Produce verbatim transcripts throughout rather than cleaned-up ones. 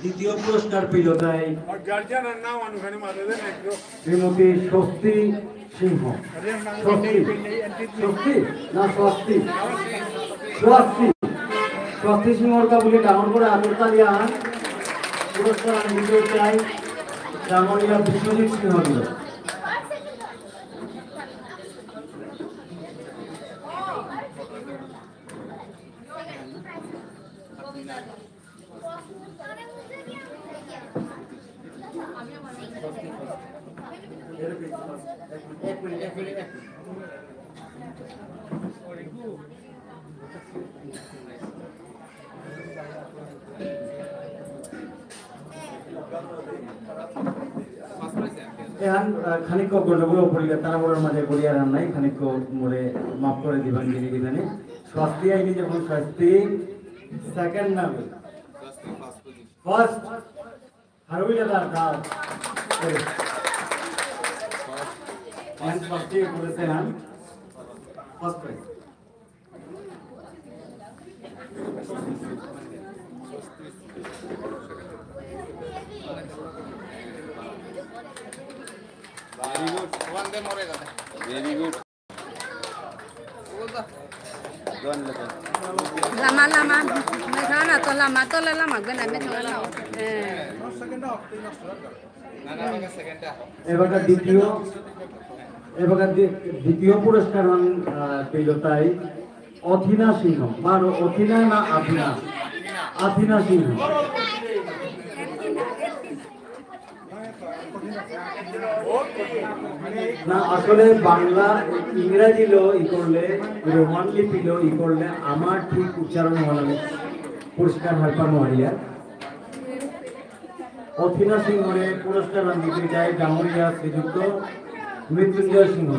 দ্বিতীয় পুরস্কার পেল তাই আর গার্জিয়ান আর নাম অনুসারে মাঝে দেন একটু। শ্রীমতী স্বস্তি সিংহ। স্বস্তি। স্বস্তি না স্বস্তি? স্বস্তি। স্বস্তি সিংহর কা বুলে ডাঙর করে আতর তালি আহান। পুরস্কার আমি দিতে চাই ডাঙরিয়া বিশ্বজিৎ সিংহ দিল। এহান, আহ, খানিক গন্ডগোল পড়িলে তারা বড় মাঝে করিয়ার নাই, খানিক মোরে মাফ করে দিবেন, দিদি দিবেন। স্বস্তি আইনি যখন স্বস্তি second না first। হারুইলা দার দাও। Sorry। And first year করেছে না? First prize। Very good। One day more। Very good। Lama, lama. Mesana to lama, to le lama, gana mesana lama. Eh। এবাকা দ্বিতীয়, এবাকা দ্বি-, দ্বিতীয় পুরস্কার আন, আহ, পেল তাই অথিনা সিংহ। মানো অথিনা না আথিনা? আথিনা সিংহ। না, আসলে বাংলা, ইংরাজিলো ই করলে, রোমান লিপিলো ই করলে আমার ঠিক উচ্চারণ হওয়া লাগে, পরিষ্কার হারপা নোয়ারিয়া। অথিনা সিংহরে পুরস্কার আন দিতে চাই ডাঙরিয়া শ্রীযুক্ত মৃত্যুঞ্জয় সিংহ।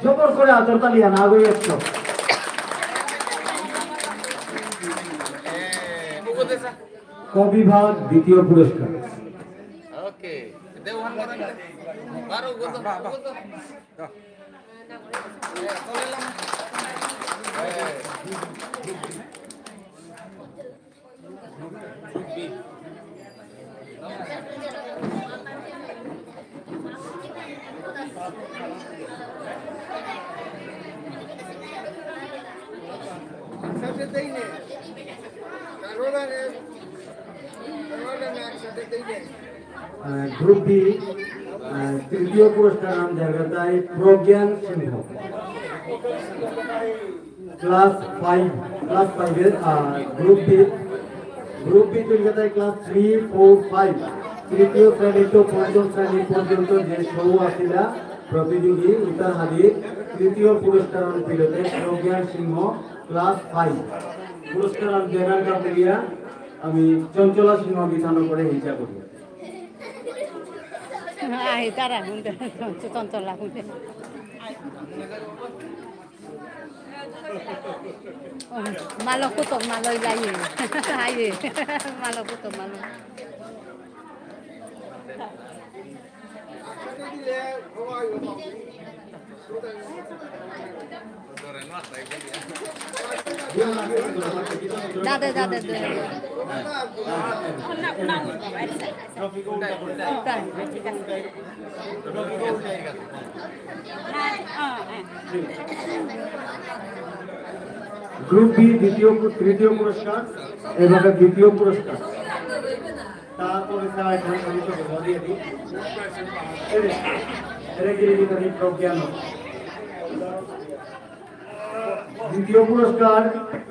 জবর করে আতর তালি আনা আগে একশো। ক বিভাগ দ্বিতীয় পুরস্কার। Okay। দেওয়ান করেন। বারো, কত? কত? আহ, গ্রুপ বি, আহ, তৃতীয় পুরস্কার আন জায়গাতাই প্রজ্ঞান সিংহ। ক্লাস ফাইভ, ক্লাস ফাইভের, আহ, গ্রুপ বি, গ্রুপ বি তুলকাতাই ক্লাস থ্রি, ফোর, ফাইভ। তৃতীয় শ্রেণী তো পঞ্চম শ্রেণী পর্যন্ত যে সৌ আসিলা প্রতিযোগী, উতার হাদি তৃতীয় পুরস্কার আন পেলতে প্রজ্ঞান সিংহ, ক্লাস ফাইভ। পুরস্কার আন দেনার কাপড়িয়া আমি চঞ্চলা সিংহ বিধান করে হিংসা করি। আই, তারা হুনতে, চঞ্চলা হুনতে। মালক তো মালই যাইয়ে। আইয়ে। মালক তো মালই। দাদা, দাদা, দাদা। গ্রুপ বি দ্বিতীয় পু-, তৃতীয় পুরস্কার, এবাকা দ্বিতীয় পুরস্কার। তারপরে স্যার এখানে আমি তো বলে দিয়ে দিই। এই যে, এরা কি রেডি করে প্রজ্ঞান। দ্বিতীয় পুরস্কার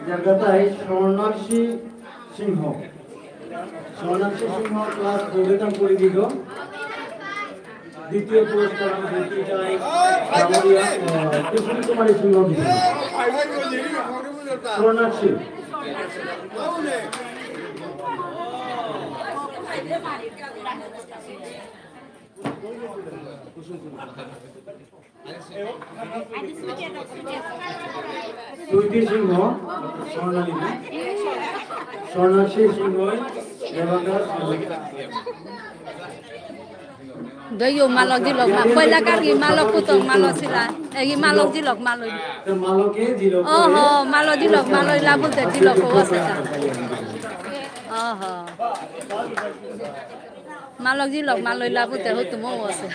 জায়গাতাই স্বর্ণাক্ষী সিংহ। স্বর্ণাক্ষী সিংহ ক্লাস ফোরে তাম করে দিল। দ্বিতীয় পুরস্কার আমি দিতে চাই ডাঙরিয়া, আহ, কুসুম কুমারী সিংহ দিতে। স্বর্ণাক্ষী। সুইটি সিংহ, স্বর্ণালী, স্বর্ণাক্ষী সিংহ, দেবাঙ্গা সিংহ। দইও মালক জিলক মা, পয়লা কার কি মালক পুতক মালক সিলা, এগি মালক জিলক মালই। তো মালকে জিলক ওহো, মালক জিলক মালই লাবুতে জিলক ওসে। ওহো। মালক জিলক মালই লাবুতে হতুম ওসে।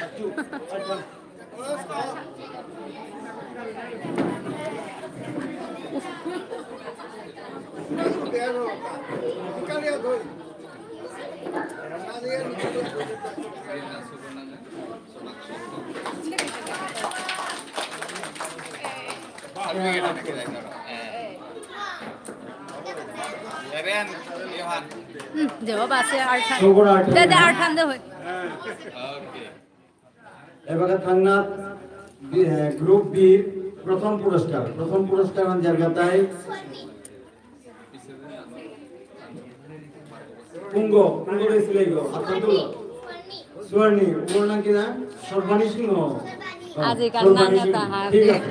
হুম, দেব বাসে আর্থান। সবর আর্থান। দে, দে, আর্থান দে হই। এবাকা থাংনা বি-, এ, গ্রুপ বির প্রথম পুরস্কার। প্রথম পুরস্কার আন জায়গাতাই পুঙ্গ, পুঙ্গ রেসিলেগো, আতন্তুল। সুয়ার্ণি, ওর নাম কি না? সর্বাণী সিংহ। হ্যাঁ, আজিকার সর্বাণী নাম সিংহ। এটা, হ্যাঁ, ঠিক আছে।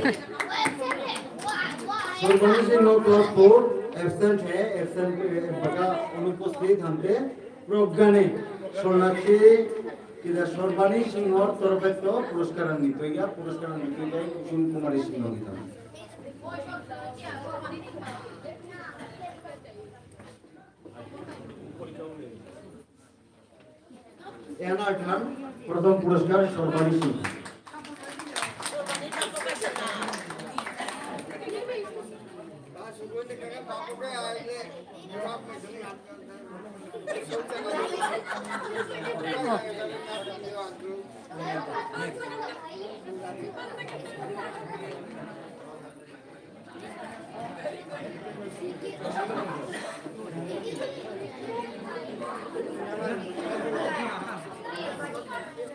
সর্বাণী সিংহ ক্লাস ফোর, অ্যাবসেন্ট হে, অ্যাবসেন্ট, এ, বাকা অনুপস্থিত হানতে প্রজ্ঞানে শরণার্থী কিনা সর্বাণী সিংহর তরফে তো পুরস্কার আন দিতই, ইয়া পুরস্কার আন দিতই তাই কুসুম কুমারী সিংহ দিতাম। এহান আর্থান প্রথম পুরস্কার সর্বাণী সিংহ।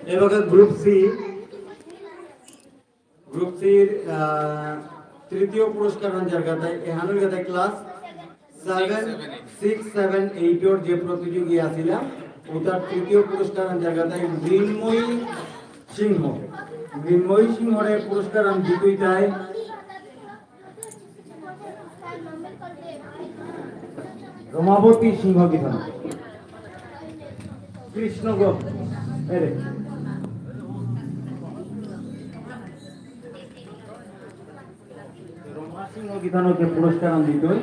এবাকা গ্রুপ সি, গ্রুপ সির, আহ, তৃতীয় পুরস্কার আন জায়গাতাই, এহানর গাতাই ক্লাস সেভেন, সিক্স, সেভেন, এইটর যে প্রতিযোগী আসিলা, ওটার তৃতীয় পুরস্কার আন জায়গাতাই মৃন্ময়ী সিংহ। মৃন্ময়ী সিংহরে পুরস্কার আন দিতই তাই রমাবতী সিংহ গিথানক। কৃষ্ণ গো, এরে। রমা সিংহ গিথানকে পুরস্কার আন দিতই।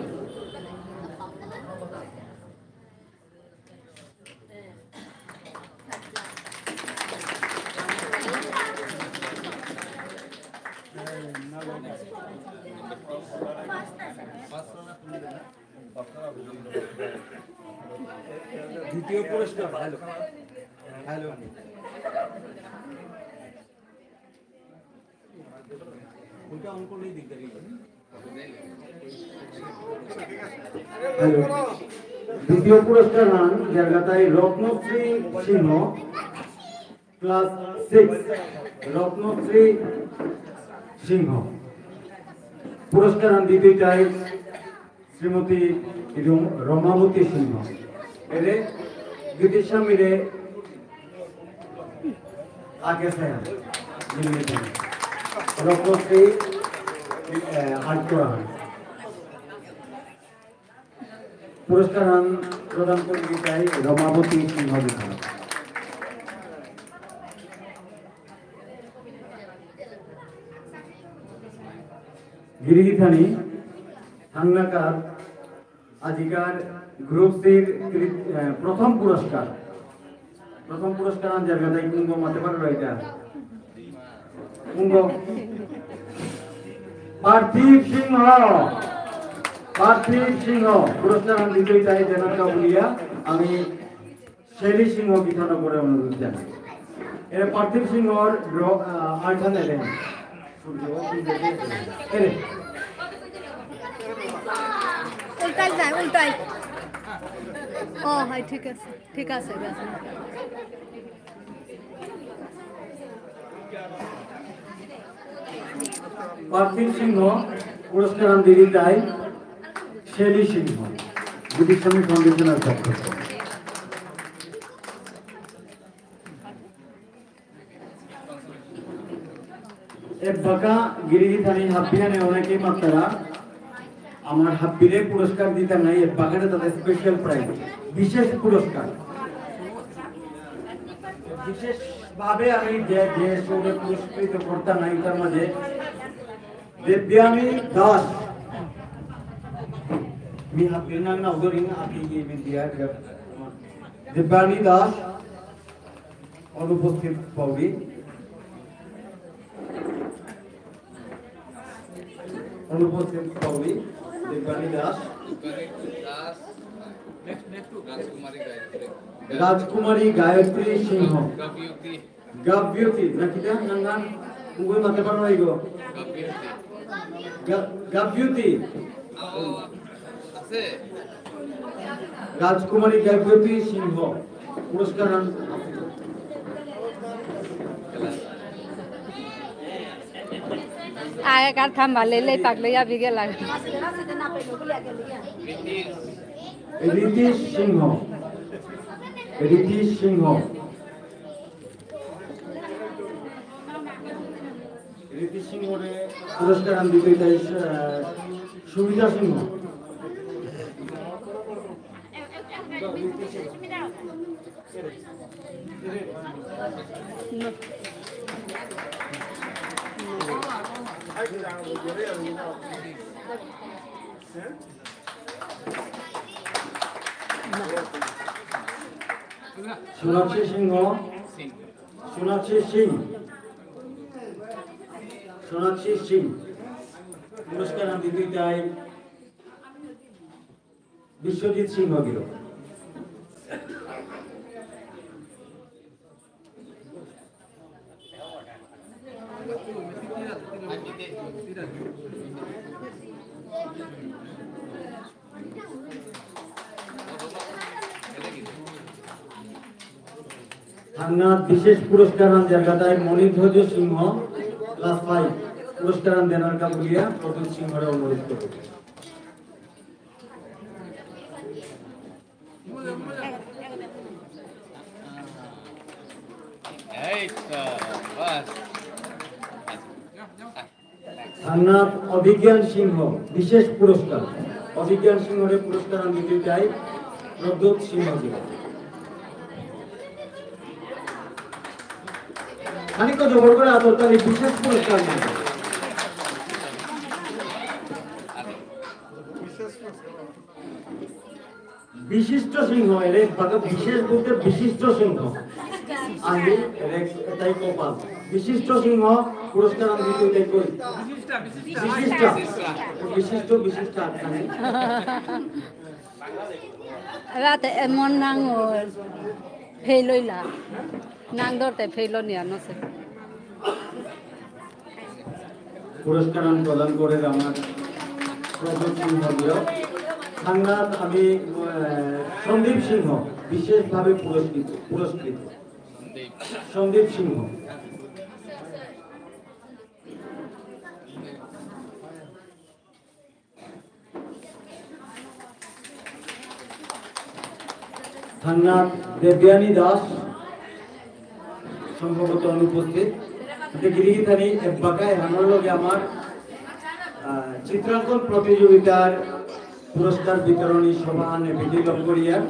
দ্বিতীয় পুরস্কার, হ্যালো। হ্যালো। হ্যালো। দ্বিতীয় পুরস্কার আন জায়গাতাই রত্নশ্রী সিংহ, ক্লাস সিক্স, রত্নশ্রী সিংহ। পুরস্কার আন দিতই তাই শ্রীমতী রম-, রমাবতী সিংহ। এরে গীতিস্বামীরে আগে সায়া। রত্নশ্রী, এ, আট করা হয়। পুরস্কার আন প্রদান করিতই তাই রমাবতী সিংহ গিথানক। গিরি গিথানি, থাংনাকার আজিকার গ্রুপ সির তৃ-, এ, প্রথম পুরস্কার। প্রথম পুরস্কার আন জায়গাতাই কুঙ্গ মাতে পারো এটা? কুঙ্গ? পার্থিব সিংহ। পার্থিব সিংহ। পুরস্কার আন দিতই তাই জানাকা বুলিয়া আমি শেলি সিংহ গিথানকরে অনুরোধ জানাই। এরে পার্থিব সিংহর ড্র-, আহ, আর্থান এরে। এরে। উল্টাই যায়, উল্টাই। ও, হয়, ঠিক আছে, ঠিক আছে, ঠিক আছে। পার্থিব সিংহ পুরস্কার আন দিতই তাই শেলি সিংহ, গীতিস্বামী ফাউন্ডেশনের পক্ষ থেকে। এবাকা গিরি গিথানি হাব্বিয়ানে অনেকেই মাত্তারা, আমার হাব্বিরে পুরস্কার দিতা নাই, এবাকারে তাদের স্পেশাল প্রাইজ, বিশেষ পুরস্কার, বিশেষ ভাবে আমি যে, যে সৌরে পুরস্কৃত করতাম না, এটার মাঝে দেবযানী দাস। মি হাবির নাঙ না উদরিং, আপনি কি মিডিয়া, দেবযানী দাস অনুপস্থিত পাউরি। অনুপস্থিত পাউরি, দেবযানী দাস। রাজকুমারী গায়ত্রী। রাজকুমারী গায়ত্রী সিংহ। গাব্যুতি। গাব্যুতি, না কিতা? নাঙহান, উগই মাতে পারো না ইগো। গাব্যুতি। গা-, গাব্যুতি। আছে। রাজকুমারী গাব্যুতি সিংহ। পুরস্কার আন-, আগেকার থাম্বা লেলে পাকলে ইয়া বিগে লাগে। রিতেশ সিংহ। রিতেশ সিংহ। রিতেশ সিংহরে পুরস্কার আন দিতে চাই, আহ, সুবিধা সিংহ। সোনাক্ষী সিংহ। সোনাক্ষী সিং। সোনাক্ষী সিং। পুরস্কার আন দিতে চাই বিশ্বজিৎ সিংহ গিরক। থাংনাত বিশেষ পুরস্কার আন দেনার কাতাই মণিধ্বজ সিংহ, ক্লাস ফাইভ, পুরস্কার আন দেনার কা বুলিয়া প্রদ্যুৎ সিংহরে অনুরোধ করব। এই তো, বাস। থাংনাত অভিজ্ঞান সিংহ, বিশেষ পুরস্কার। অভিজ্ঞান সিংহরে পুরস্কার আন দিতে চাই প্রদ্যুৎ সিংহজি। খানিক জবর করে আতর তালি, বিশেষ পুরস্কার আন দিতে। বিশিষ্ট সিংহ, এরে বাকে বিশেষ বলতে বিশিষ্ট সিংহ। আমি এরে এটাই কপাল। বিশিষ্ট সিংহ পুরস্কার আন দিতে এটাই কই। বিশিষ্ট, বিশিষ্ট। বিশিষ্ট, বিশিষ্ট, বিশিষ্ট আখ্যানে। রাতে এমন নাঙ ওর ফেল হইলা। নাঙ ধরতে ফেল নিয়া নসে। পুরস্কার প্রদান করে আমার প্রদ্যুৎ সিংহ গিরক। থাংনাত আমি, আহ, সন্দীপ সিংহ বিশেষভাবে পুরস্কৃত, পুরস্কৃত। সন্দীপ সিংহ। থাংনাত দেবযানী দাস সম্ভবত অনুপস্থিত। এতে গিরিগিথানি এবাকাই আমার লগে আমার, আহ, চিত্রাঙ্কন প্রতিযোগিতার পুরস্কার বিতরণী সভা নেপেটি লগ করিয়া